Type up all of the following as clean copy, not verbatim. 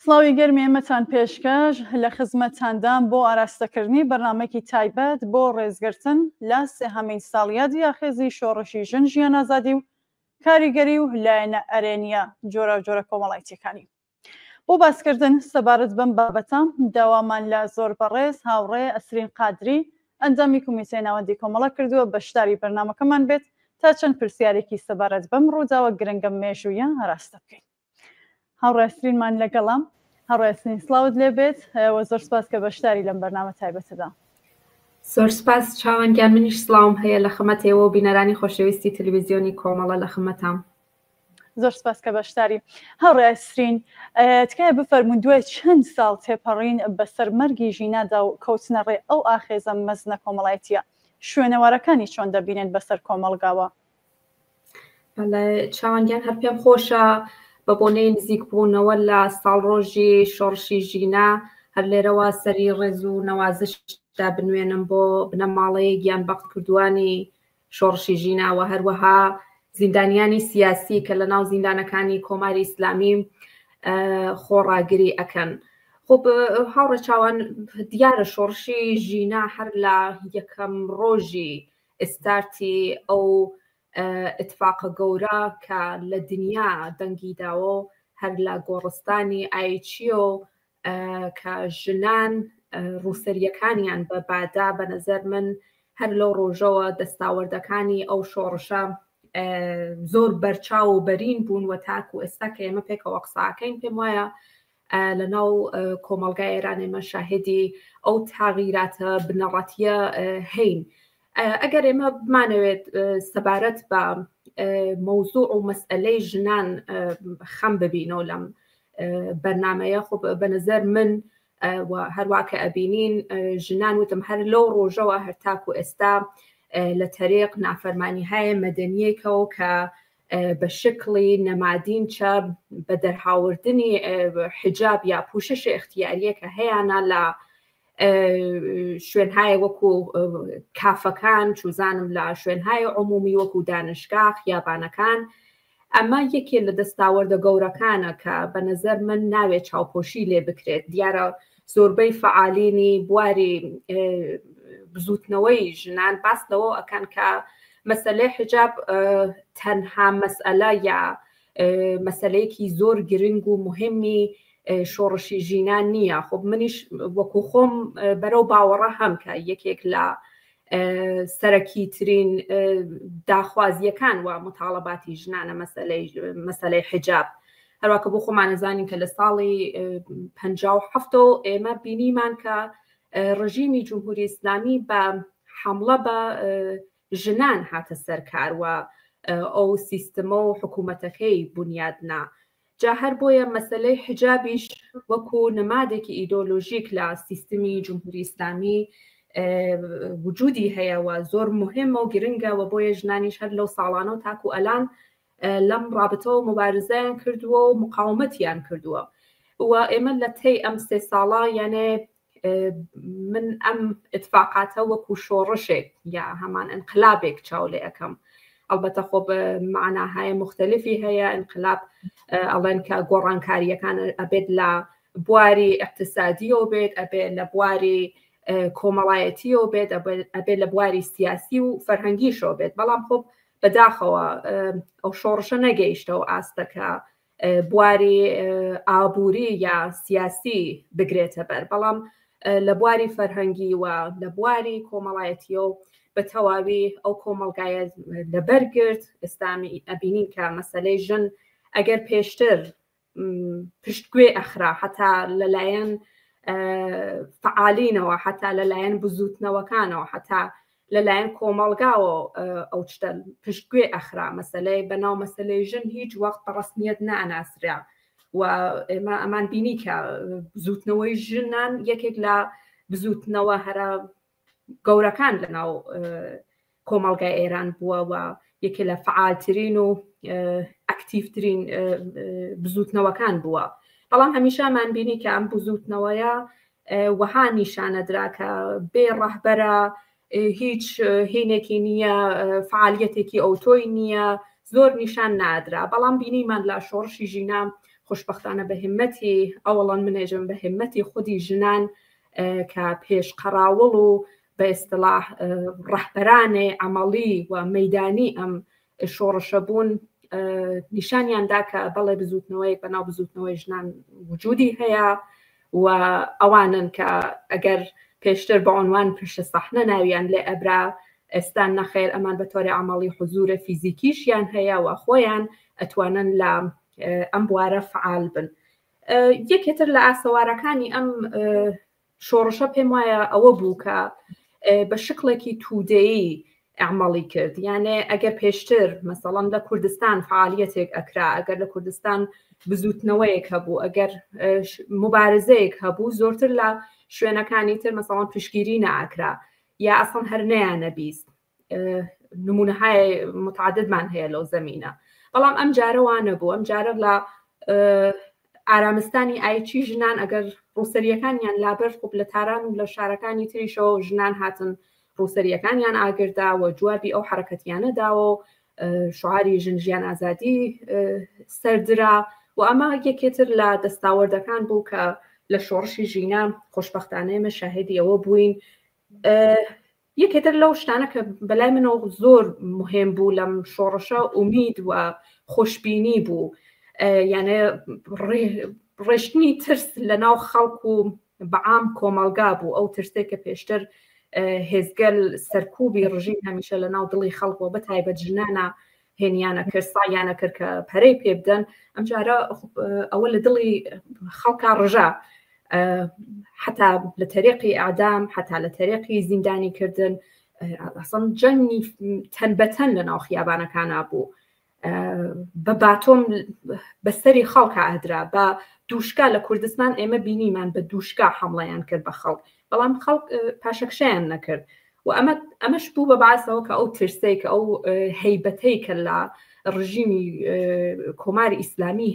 سڵاوی گەرمی ئێمەتان پێشکەش لە خزمەتتاندام بۆ ئاراستەکردنی بەرنامەیەکی تایبەت بۆ ڕێزگرتن لە سێهەمین ساڵیادی ئاخێزی شۆڕشی ژن ژیان ئازادی و کاریگەری و لایەنە ئەرێنییە جۆراوجۆرە کۆمەڵایتیەکانی. بۆ باسکردن سەبارەت بەم بابەتە داوامان لە زۆر بەڕێز هاوڕێ ئەسرین قادری ئەندامی کۆمیتەی ناوەندی کۆمەڵە کردووە بەشداری بەرنامەکەمان بێت تا چەند پرسیارێکی سەبارەت بەم ڕووداوە گرنگە مێژوویە ئاراستە بکەین. هاوڕێ ئەسرینمان لەگەڵە. هاوڕێ ئەسرین سڵاوت لێ بێت و زۆر سپاس کە بەشداری لەم بەرنامە تایبەتەدا. زۆر سپاس چاوان گیان منیش سڵاوم هەیە لە خمەت ئێوە و بینەرانی خۆشەویستی تەلەڤیزیۆنی کۆمەڵە لە خمەتام. زۆر سپاس کە بەشداری. هاوڕێ ئەسرین تکایە بفەرموون دوای چەند ساڵ تێپەڕین بەسەر مەرگی ژینادا و کەوتنە ڕێ ئەو ئاخێزە مەزنە کۆمەڵایەتییە شوێنەوارەکانی چۆن دەبینن بەسەر کۆمەڵگاوە؟ بەڵێ چاوان گیان هەر پێم خۆشە بە بۆنەی نزیک بوونەوە لە ساڵڕۆژی شۆڕشی ژینا هەر لێرەوە سەری ڕێز و نەوازش دا بنوێنم بۆ بنەماڵەی گیان بەختکردووانی شۆڕشی ژینا و هەروەها زیندانیانی سیاسی کە لە ناو زیندانەکانی کۆماری ئیسلامی خۆڕاگری ئەکەن. خۆ هاوڕێ چاوان دیارە شۆڕشی ژینا هەر لە یەکەم ڕۆژی ئستارتی ئەو ئتفاقە گەورە کە لە دنیا دەنگی داوە هەر لە گۆڕستانی ئایچیۆ کە ژنان ڕووسەریەکانیان بە بادا بە نەزەر من هەر لەو ڕۆژەوە دەستاوەردەکانی ئەو شۆڕشە زۆر بەرچاو و بەرین بوون و تاکو ئێستا کە ئێمە پێکەوە قساکەین پێم وایە لە ناو کۆمەڵگای ئێران ئێمە شاهدی ئەو تاغیراتە بنەڕەتیە هەین ئەگەر ئێمە بمانەوێت سەبارەت بە مەوزوع و مەسئلەی ژنان خەم ببینەوە لەم بەرنمەیە خۆ بە نظر من و هەروە کە ئەبینین ژنان وتم هەر لەو ڕۆژەوە هەر تاکو ئێستا لە تەریق نافەرمانی هەیە مەدەنیەکەەوە کە بە شکڵی نەمادین چە بە دەرهاوردنی حجاب یا پوشش اختیاریە کە هەیانە لە شوێنهای وەکو کافەکان چوزانم لە شوێنهای عمومی وەکو دانشگاه خیابانەکان ئەمە یەکێ لە دەستاوەردە گەورەکانە کە بە نظر من ناوێ چاوپۆشی لێ بکرێت دیارە زۆربەی فەعالینی بواری بزوتنەوەی ژنان باس لەوە ئەکەن کە مەسەلەی حجاب تەنها مەسئلە یا مەسلەیەکی زۆر گرنگ و مهمی شۆڕشی ژینان نییە خۆ منیش وەکو خۆم بەرەو باوەڕە هەم کە یەکێک لە سەرەکی ترین داخوازیەکان و متاڵەباتی ژنانە مەسەلەی حجاب هەروە کە بۆ خۆمانەزانین کە لە ساڵی 1970 ئێمە بینیمان کە ڕژیمی جمهوری ئیسلامی بە حملە بە ژنان هاتە سەرکار و ئەو سیستمە و حکوومەتەکەی بنیادنا جا هەر بۆیە مەسەلەی حجابیش وەکو نمادێکی ئیدۆلۆژیک لە سیستمی جمهوری ئیسلامی وجودی هەیە و زۆر مهمە و گرنگە و بۆیە ژنانیش هەر لەو ساڵانە و تاکو ئەلان لەم ڕابتەوە مبارزەیان کردووە و مقاومەتیان کردووە و ئێمە لە تەی ئەم سێ ساڵە یانێ من ئەم اتفاقاتە وەکو شۆڕشێک یا هەمان انقلابێک چاو لێ ئەەکەم ئەلبەتە خۆ بە معناهای مختلفی هەیە انقلاب ئەڵێن کە گۆڕانکاریەکان ئەبێت لە بواری اقتصادیەوە بێت ئەبێت لە بواری کۆمەڵایەتیەوە بێت ئەبێت لە بواری سیاسی و فەرهەنگیشەوە بێت بەڵام خۆ بەداخەوە ئەو شۆڕشە نەگەیشتەوە ئاستەکە بواری ئابووری یا سیاسی بگرێتە بەر بەڵام لە بواری فەرهەنگی و لە بواری کۆمەڵایەتیەوە بە تەواوی ئەو کۆمەڵگایە لەبەرگرت ئێستامی ئەبینین کە مەسلەی ژن ئەگەر پێشتر پشتگوێ ئەخرا حتا لەلایەن فعالینەوە حتا لەلایەن بزوتنەوەکانەوە حتا لەلایەن کۆمەڵگاوە ئەو شتە پشتگوێ ئەخرا مەسلەی بەناو مەسلەی ژن هیچ وەخت بە ڕسمیەت ناناسرا و ئێمە ئەمان بینی کە بزوتنەوەی ژنان یەکێک لە بزوتنەوە هەرە گەورەکان لە ناو کۆمەڵگای ئێران بووە و یەکێ لە فعالترین و ئەکتیفترین بزوتنەوەکان بووە بەڵام هەمیشەمان بینی کە ئەم بزوتنەوەیە وەها نیشانەدرا کە بێ ڕەهبەرە هیچ هینێکی نییە فعالیەتێکی ئەوتۆی نییە زۆر نیشان نادرا بەڵام بینیمان لە شۆڕشی ژینا خۆ خۆشبەختانە بە هیمەتی ئەوەڵەن منێژم بە هیمەتی خودی ژنان کە پێش قەراوڵ و بە ئیستڵاح ڕەهبەرانێ عەمەڵی و مەیدانی ئەم شۆڕشە بوون نیشانیان دا کە بەڵێ بزوتنەوەیەک بە ناو بزوتنەوەی ژنان وجودی هەیە و ئەوانن کە ئەگەر پێشتر بە عنوان پشت سەحنە ناویان لێ ئەبرا ئێستا نەخێر ئەمان بە تۆرێ عملی حزورە فیزیکیشیان هەیە و خۆیان ئەتوانن لە ئەم بوارە فعال بن یەکێتر لە ئاسەوارەکانی ئەم شۆڕشە پێم وایە ئەوە بوو کە بە شکڵێکی تودەیی ئەعمەڵی کرد یانێ ئەگەر پێشتر مەسەڵەن لە کوردستان فعالیەتێک ئەکرا ئەگەر لە کوردستان بزوتنەوەیەک هەبوو ئەگەر مبارزەیەک هەبوو زۆرتر لە شوێنەکانی تر مەسەڵەن پشگیری ناکرا یا ئەسڵەن هەر نەیانەبیست نمونەهای متعددمان هەیە لەو زەمینە بەڵام ئەم جارە وانە بوو ئەم جارە لە ئارامستانی ئایچی ژنان ئەگەر ڕووسەریەکانیان لابرد خوب لە تاران و لە شارەکانی تریشەوە ژنان هاتن ڕووسەریەکانیان ئاگردا و جوابی ئەو حرەکەتیانە داوە و شعاری ژن ژیان ئازادی سەردرا و ئەمە یەکێتر لە دەستاوەردەکان بوو کە لە شۆڕشی ژینا خۆشببختانە ئێمە شاهدی ئەوە بووین یەکێتر لەو شتانە کە بەلای منەوە زۆر مهم بوو لەم شۆڕشە ئومید و خۆشببینی بوو یانە ڕێشتنی ترس لە ناو خەڵک و بەعام کۆمەلگا بوو ئەو ترسێک کە پێشتر هێزگەل سەرکوبی ڕژیم هەمیشە لە ناو دڵی خەڵکەوە بە تایبەت ژنانە هێنیانە کرد سایانە کرد کە پەرەی پێ بدەن ئەمجارە ئەوە لە دڵی خەڵکا ڕژا حتا لە تەریقی ئەعدام حتا لە تەریقی زیندانی کردن ئەسڵ جەنگی تەن بەتەن لە ناو خیابانەکانە بوو بە باتۆم بەسەری خەڵکە ئەدرا بە دووشکا لە کوردستان ئێمە بینیمان بە دووشکا حمڵیان کرد بە خەڵک بەڵام خەڵک پاشەکشیان نەکرد و ئەمە ئەمەش بوو بە باسەوە کە ئەو ترسەی کە ئەو هەیبەتەی کە لە ڕژیمی کۆماری ئیسلامی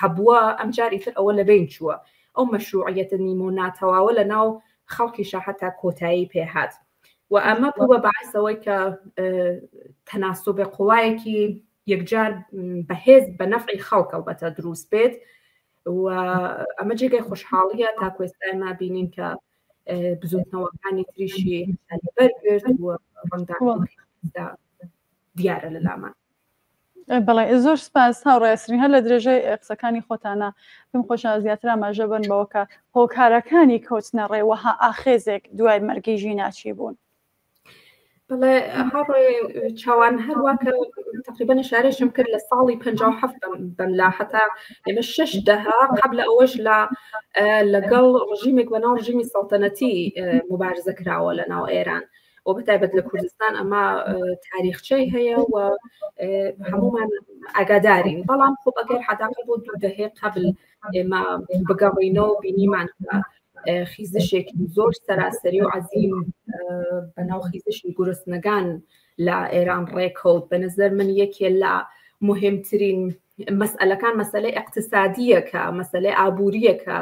هەبووە ئەمجاری تر ئەوە لەبین چووە ئەو مەشروعیەتە نیمە و ناتەواوە لە ناو خەڵکیشە حتا کۆتایی پێهات و ئەمە بوو بە باعسەوەی کە تەناسوب قوایەکی یەکجار بەهێز بە نەفعی خەڵک ئەڵبەتە دروست بێت و ئەمە جێگای خۆشحاڵیە تاکو ئێستا ئێمە بینین کە بزوتنەوەکانی تریشی لەبەر گرت و ڕەنگدانەوەی دیارە لە لامان. بەڵێ زۆر سپاس هاوڕێ سرین هەر لە درێژەی قسەکانی خۆتانە پێم خۆشە زیاتر ئاماژە بن بەوە کە هۆکارەکانی کەوتنە ڕێ وەها ئاخێزێک دوای مەرگی ژینا چی بوون؟ بەڵێ هاوڕێ چاوان هەروە کە تقریبا شارێشم کرد لە ساڵی 57 بەملا حتا ئێمە شش دەها قبل ئەوەش لە لەگەڵ ڕژیمێک بە ناو ڕژیمی سەڵتەنەتی مبارزە کراوە لە ناو ئێران و بەتایبەت لە کوردستان ئەمە تاریخچەی هەیە و هەمومان ئاگادارین بەڵام خۆ ئەگەر حداقل بۆ دوو دەهێ قبل ئێمە بگەڕینەوە بینیمان خیزشێکی زۆر سەراسەری و عەزیم بەناو خیزشی گورسنەگان لە ئێران ڕێکەوت بە نظر من یەکێ لە مهمترین مەسئلەکان مەسلەی اقتصادیەکە مەسلەی ئابووریەکە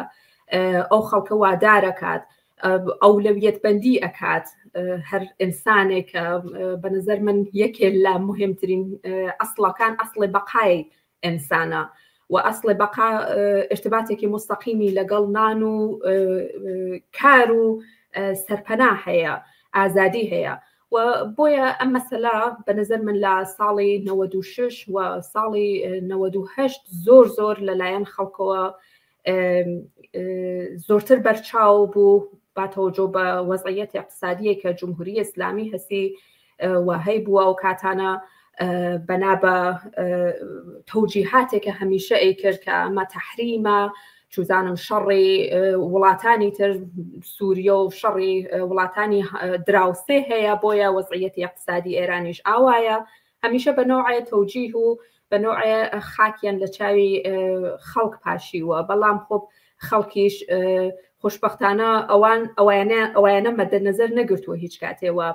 ئەو خەڵکە وادارەکات ئەولەویەت بەندی ئەکات هەر ئینسانێک بە نظر من یەکێ لە مهمترین ئەسڵەکان ئەسڵی بەقای ئینسانە و ئەسڵی بەقا ارتباتێکی مستەقیمی لەگەڵ نان و کار و سەرپەنا هەیە ئازادی هەیە و بۆیە ئەم مەسەلە بە نظر من لە ساڵی 96 و ساڵی 98 زۆر زۆر لەلایەن خەڵکەوە زۆرتر بەرچاو بوو با تەوەجۆ بە وەزعیەتی اقتصادیە کە جمهوری ئیسلامی هەسی و هەیبووە ئەو کاتانە بەنا بە تەوجیهاتێکە هەمیشە ئەیکرد کە ئەمە تەحریمە چوزانم شەڕی وڵاتانی تر سووریە و شەڕی وڵاتانی دراوسێ هەیە بۆیە وەزعیەتی اقتصادی ئێرانیش ئاوایە هەمیشە بە نەوعێ تەوجیه و بە نەوعێ خاکیان لە چاوی خەڵک پاشیوە بەڵام خۆ خەڵکیش خۆشببختانە ئەوان ئەوانە ئەوانە مەدە نەزەر نەگرتووە هیچ کاتێوە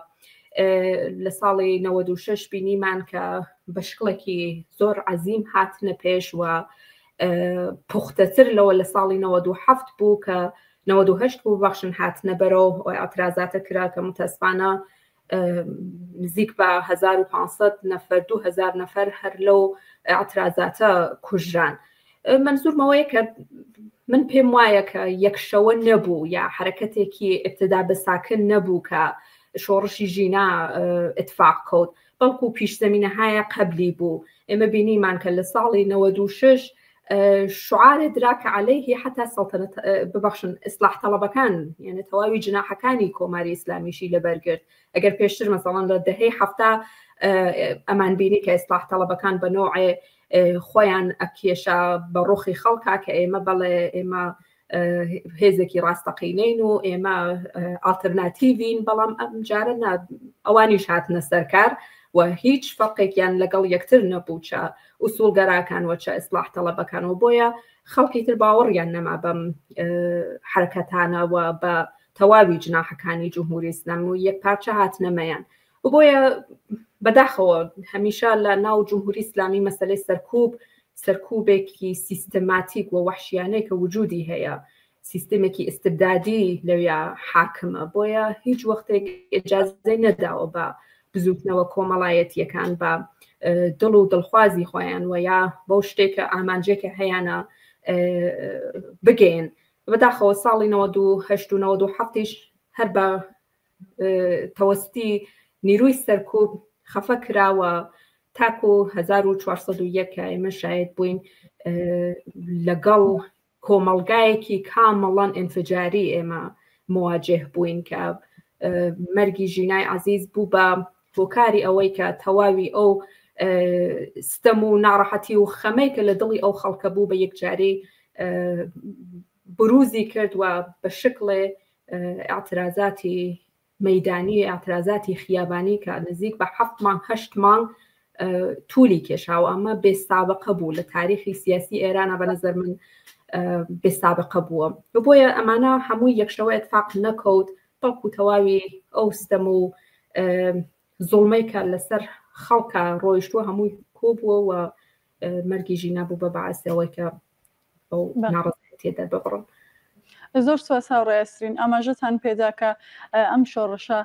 لە ساڵی 96 بینیمان کە بە شکڵێکی زۆر عەزیم هاتنە پێش و پوختەتر لەوە لە ساڵی 97 بوو کە 98 بوو بەخشن هاتنە بەرەو ئەترازاتە کرا کە متەسفانە نزیک بە 1500 نەفەر 2000 نەفەر هەر لەو ئەترازاتە کوژران. مەنزورمەوەیە کە من پێم وایە کە یەکشەوە نەبوو یا حرەکەتێکی ئبتدا بە ساکن نەبوو کە شۆڕشی ژینا اتفاق کەوت، بەڵکو پیشزەمینەهایە قەبلی بوو. ئێمە بینیمان کە لە ساڵی 96 شعارێ درا کە عەلەیهی حەتا سەڵتەنەت ببەخشن ئیسلاح تەڵەبەکان یعنی تەواوی جناحەکانی کۆماری ئیسلامیشی لەبەر گرت. ئەگەر پێشتر مەسەڵەن لە دەهەی 70 ئەمان بینی کە ئیسلاح تەڵەبەکان بە نەوعێ خۆیان ئەکێشا بە ڕۆخی خەڵکا کە ئێمە بەڵێ ئێمە هێزێکی ڕاستەقینەین و ئێمە ئاڵتەرناتیڤین، بەڵام ئەم جارە نا، ئەوانیش هاتنە سەرکار و هیچ فەرقێکیان لەگەڵ یەکتر نەبوو، چە ئوسوڵگەراکان و چە ئیسلاح تەڵەبەکان، و بۆیە خەڵکی تر باوەڕیان نەما بەم حرەکەتانە و بە تەواوی جناحەکانی جمهوری ئیسلامی و یەک پارچە هاتنەمەیان. و بۆیە بەداخەوە هەمیشە لە ناو جمهوری ئیسلامی مەسەلەی سەرکوب سەرکوبێکی سیستەماتیک و وەحشیانەی کە وجودی هەیە، سیستمێکی ئیستبدادی لەویا حاکمە، بۆیە هیچ وەختێک ئیجازەی نەداوە بە بزووتنەوە کۆمەڵایەتیەکان بە دڵ و دڵخوازی خۆیان و یا بەو شتێکە ئامانجێکە هەیانە بگەین. بەداخەوە ساڵی 98 و 97یش هەر بە تەوەستی نیروی سەرکوب خەفە کراوە تاکو 1401 کە ئێمە شاید بووین لەگەڵ کۆمەڵگایەکی کامەڵەن ئینفجاری ئێمە مواجه بووین کە مەرگی ژینای عزیز بوو بە هۆکاری ئەوەی کە تەواوی ئەو ستەم و ناڕەحەتی و خەمەی کە لە دڵی ئەو خەڵکە بوو بە یەکجاری بروزی کرد و بە شکڵێ ئاعترازاتی مەدانی ئاعترازاتی خیابانی کە نزیک بە هەفت مانگ هەشت مانگ تولی کێشاوە، ئەمە بێسابقە بوو لە تاریخی سیاسی ئێرانە بە نظر من بێسابقە بووە. بۆیە ئەمانە هەمووی یەکشەوە اتفاق نەکەوت، بەڵکو تەواوی ئەو ستەم و زوڵمەی کە لەسەر خەڵکە ڕۆیشتووە هەمووی کۆبووە و مەرگی ژینا بوو بە بەعسەوەی کە ئەو ناڕەزایەتیە دەرببڕن. زۆر سوپاس هاوڕێ ئەسرین، ئاماژەتان پێدا کە ئەم شۆڕشە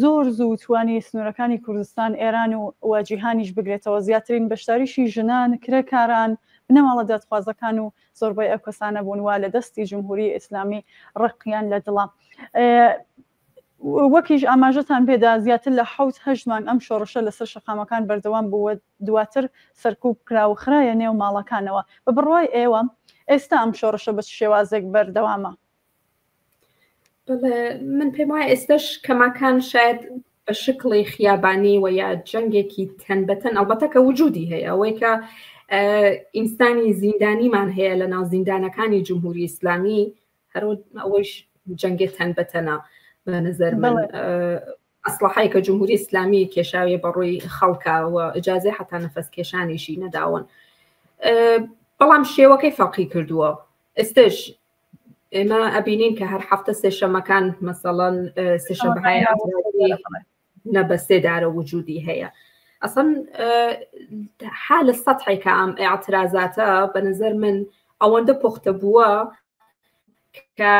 زۆر زوو توانی سنوورەکانی کوردستان، ئێران و و جیهانیش بگرێتەوە، زیاترین بەشداریشی ژنان، کرێکاران، بنەماڵە دادخوازەکان و زۆربەی ئەو کەسانە بوون وا لە دەستی جمهوری ئیسلامی ڕقیان لە دڵە. وەکیش ئاماژەتان پێدا زیاتر لە حەوت هەشت مانگ ئەم شۆڕشە لەسەر شەقامەکان بەردەوام بوو و دواتر سەرکوب کرا و خرایە نێو ماڵەکانەوە. بە بڕوای ئێوە ئێستا ئەم شۆڕشە بە چ شێوازێک بەردەوامە؟ بەڵێ، من پێم وایە ئێستاش کەماکان شاید بە شکڵی خیابانی و یا جەنگێکی تەن بە تەن، ئەڵبەتە کە وجودی هەیە، ئەوەی کە ئینسانی زیندانیمان هەیە لە ناو زیندانەکانی جمهوری ئیسلامی، هەر ئەوەیش جەنگێ تەن بە تەنە بە نظر من. ئەسڵەحای کە جمهوری ئیسلامی کێشاویە بە ڕووی خەڵکە و ئجازەی حتا نەفەس کێشانیشی نەداون، بەڵام شێوەکەی فەرقی کردووە. ئێستش ئێمە ئەبینین کە هەر هەفتە سێشەمەکان مەسەڵەن سێشەمەهای نە بە سێدارە وجودی هەیە. ئەسڵەن حالە سەتحێکە ئەم ئاعترازاتە بە نظر من ئەوەندە پوختە بووە کە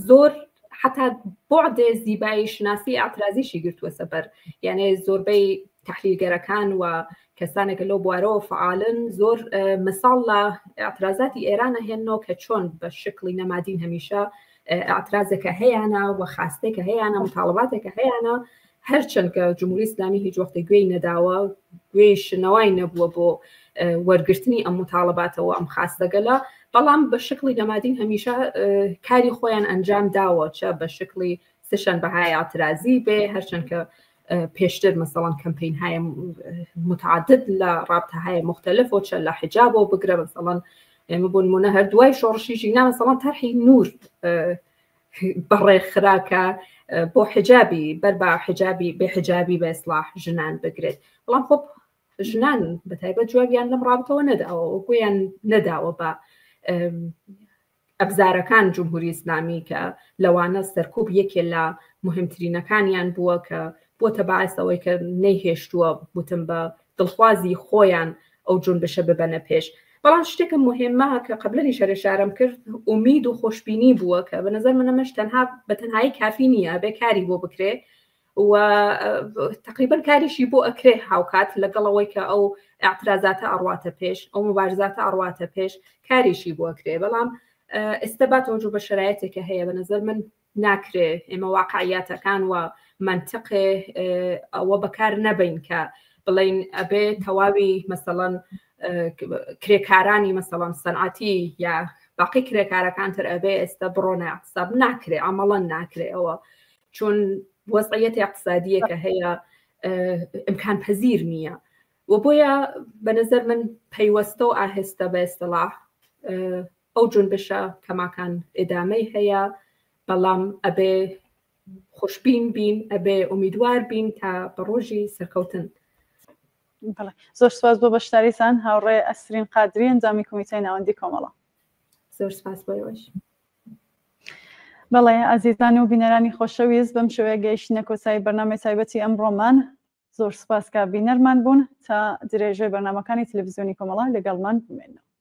زۆر حتا بۆعدێ زیبایی شناسی ئاعترازیشی گرتووە سەبەر. یعنی زۆربەی تحلیلگەرەکان و کەسانێک لەو بوارەوە فعالن زۆر مثال لە ئاعترازاتی ئێرانە هێنەوە کە چۆن بە شکڵی نەمادین هەمیشە ئاعترازێکە هەیەە و خاستێکە هەیەە متاڵباتێکە هەیەە، هەرچەند کە جمهوری ئیسلامی هیچ وەختێک گوێی نەداوە، گوێی شنەوای نەبووە بۆ وەرگرتنی ئەم متاڵباتەوە ئەم خاستەگەلە، بەڵام بە شکڵی نەمادین هەمیشە کاری خۆیان ئەنجام داوە، چە بە شکڵی سشەن بەهای ئاعترازی بێ، هەرچەند کە پێشتر مەسەڵەن کەمپین های متعدد لە ڕابتە های مختلف و چە لە حجابەوە بگرە، مەسەڵەن ئێمە بۆ نمونە هەر دوای شۆڕشی ژینا مەسەڵەن تەرحی نور بەڕێخراکە بۆ حجابی بەر بە حجابی بێ حجابی بە ئیسلاح ژنان بگرێت، بەڵام خۆ ژنان بە تایبەت جوابیان لەم ڕابتەوە نەداوە و گویان نەداوە بە ئەبزارەکان جمهوری ئیسلامی کە لەوانە سەرکوب یەکێ لە مهمترینەکانیان بووە کە بووەتە باعث ئەوەی کە نەیهێشتووە وتم بە دڵخوازی خۆیان ئەو جونبشە ببەنە پێش. بەڵام شتێکە مهمە کە قبلەنیش هەر ئشارەم کرد ئومید و خۆشبینی بووە کە بە نظر من ئەمەش تەنها بە تەنهایی کافی نییە، بێ کاری بۆ بکرێ. و تقریبا کاریشی بۆ ئەکرێ هاوکات لەگەڵ ئەوەی کە ئەو اعترازاتە ئەڕواتە پێش ئەو مبارزاتە ئەڕواتە پێش کاریشی بۆ ئەکرێ بەڵام ئێستا با تەوەجو بە شرایەتێکە هەیە بە نظر من ناکرێ ئێمە واقعیاتەکان و منطقێ ئەوە بەکار نەبین کە بڵین ئەبێ تەواوی مەسەڵەن کرێکارانی مەسەڵەن سەنعەتی یا باقی کرێکارەکان تر ئەبێ ئێستا بڕۆنە اقتصاد ناکرێ ئەمەڵەن ناکرێ ئەوە چون وەزعیەتی اقتصادیەکە هەیە امکان پذیر نییە و بۆیە بە نظر من پەیوەستە و ئاهستە بە اصطلاح ئەو جونبشە کەماکان ئێدامەی هەیە بەڵام ئەبێ خۆشبین بین ئەبێ ئومیدوار بین تا بە ڕۆژی سەرکەوتن. بەڵێ زۆر سپاس بۆ بەشداریتان هاوڕێ ئەسرین قادری ئەندامی کۆمیتەی ناوەندی کۆمەڵە. زۆر سپاس بۆ ئێوەش. بەڵێ ئازیزان و بینەرانی خۆشەویست بەم شێوەیە گەیشتینە کۆتایی بەرنامەی تایبەتی ئەمڕۆمان زۆر سپاس کە بینەرمان بوون تا درێژەی بەرنامەکانی تلویزیۆنی کۆمەڵە لەگەڵمان بمێنەوە.